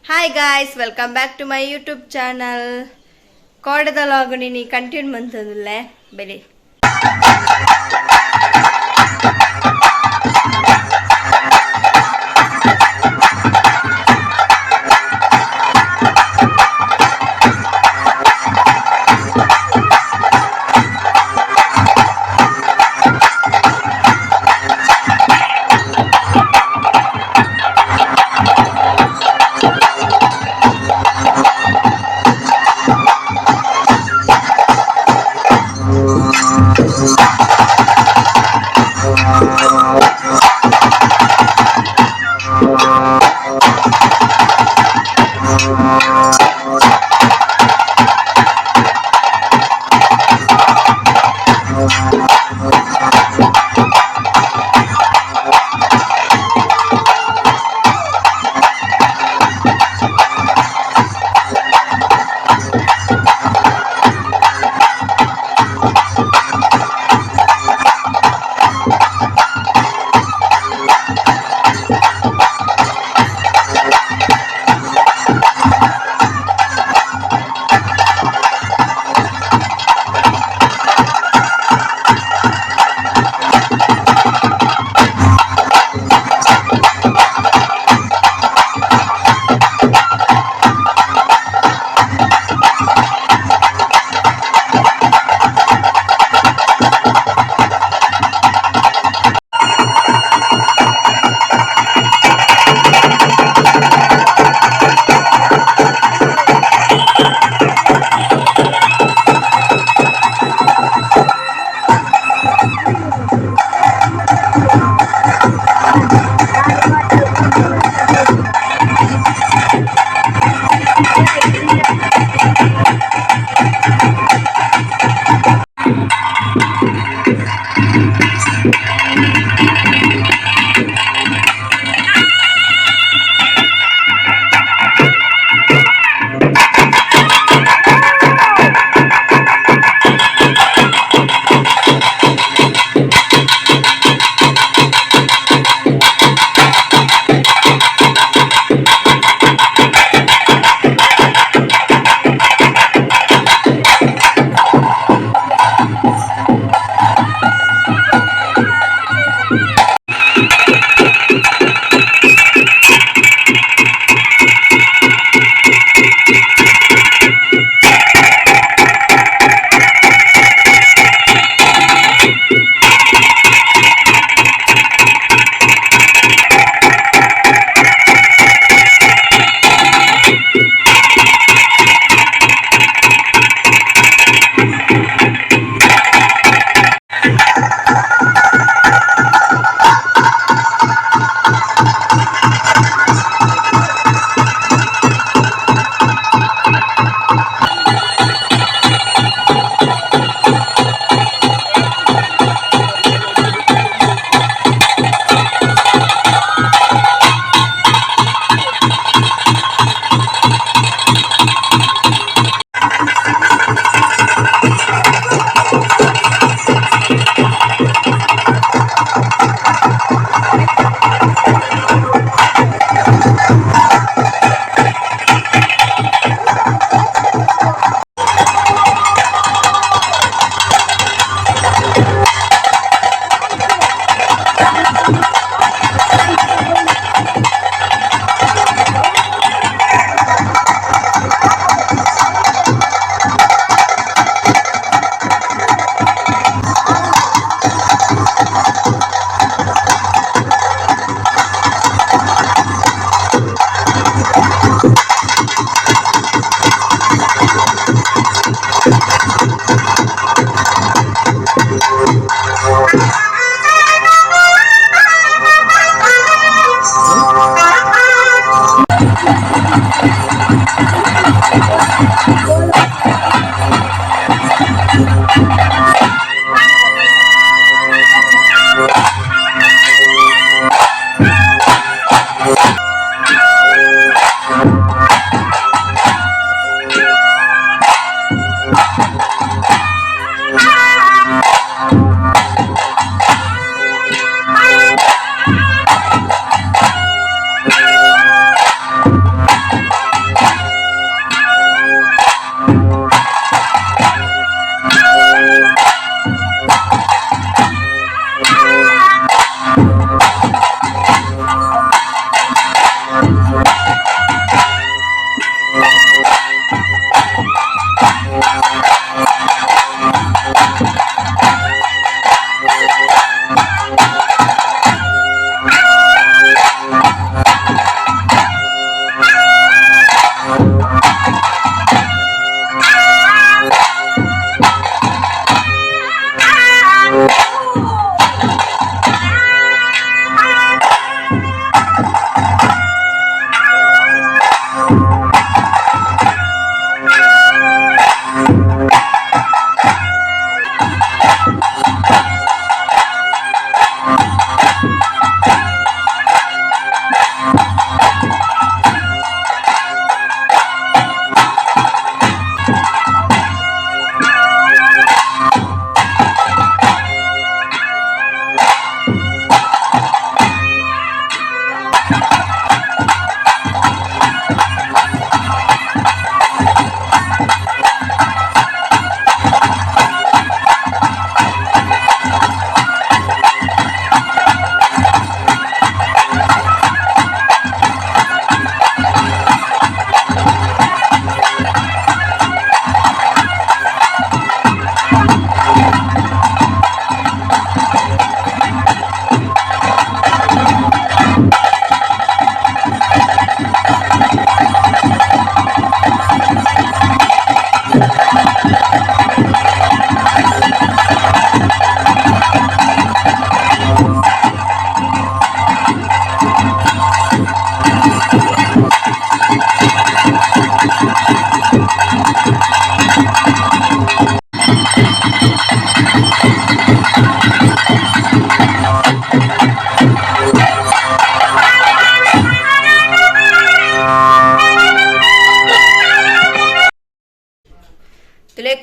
Hi guys, welcome back to my YouTube channel. ಕೋಡೆದ log ನೀನಿ continue ಮಂತಂದುಲ್ಲೆ ಬೆಲಿ.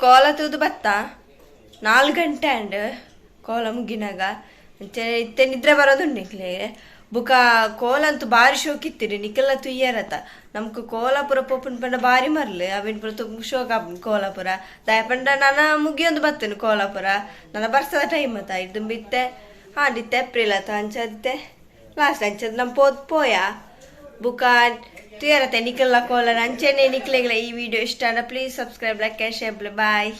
ಕೋಲ ತೂದು ಬತ್ತ. 4 ಗಂಟೆ ಆಂಡ್ ಕೋಲ ಮುಗಿನಾಗ. ಅಂಚೆ ಇತ್ತೆ ನಿದ್ರೆ ಬರೋದುಂಡು ನಿಕ್ಲೆ. ಬುಕ ಕೋಲ ಅಂತೂ ಬಾರಿ ಶೋಕಿತ್ತಿರಿ. ನಿಕ್ಲೆಲ ತುಯ್ಯರತ. ನಮ್ಕ್ ಕೋಲ ಪೂರ ಪೋಪುನ್ ಪಂಡ ಬಾರಿ ಮರ್ಲ್. ಅವೆನ್ ಪೂರ ಶೋಕ ಕೋಲ ಪೂರ. ದಾಯೆ ಪಂಡ ನನ ಮುಗಿಯೊಂದು ಬತ್ತುನು ಕೋಲ ಪೂರ. ನನ ಬರ್ಸದ ಟೈಮ್ ಅತ. ಇದ್ದುಂಬು ಇತ್ತೆ ಹಾಂಡ್, ಇತ್ತೆ ಏಪ್ರಿಲ್ ಅತ. ಅಂಚ ಇತ್ತೆ ಲಾಸ್ಟ್. ಅಂಚದ ನಮ್ ಪೋದ್ ಪೋಯ. ಬುಕ ತುಯರತೆ ನಿಕಲ್ಲ ಕೋಲನ. ಅಂಚೆನೆ ನಿಕ್ಲೆಗ್ಲ ಈ ವಿಡಿಯೋ ಇಷ್ಟ ಆಂಡ please subscribe, like, share. Bye.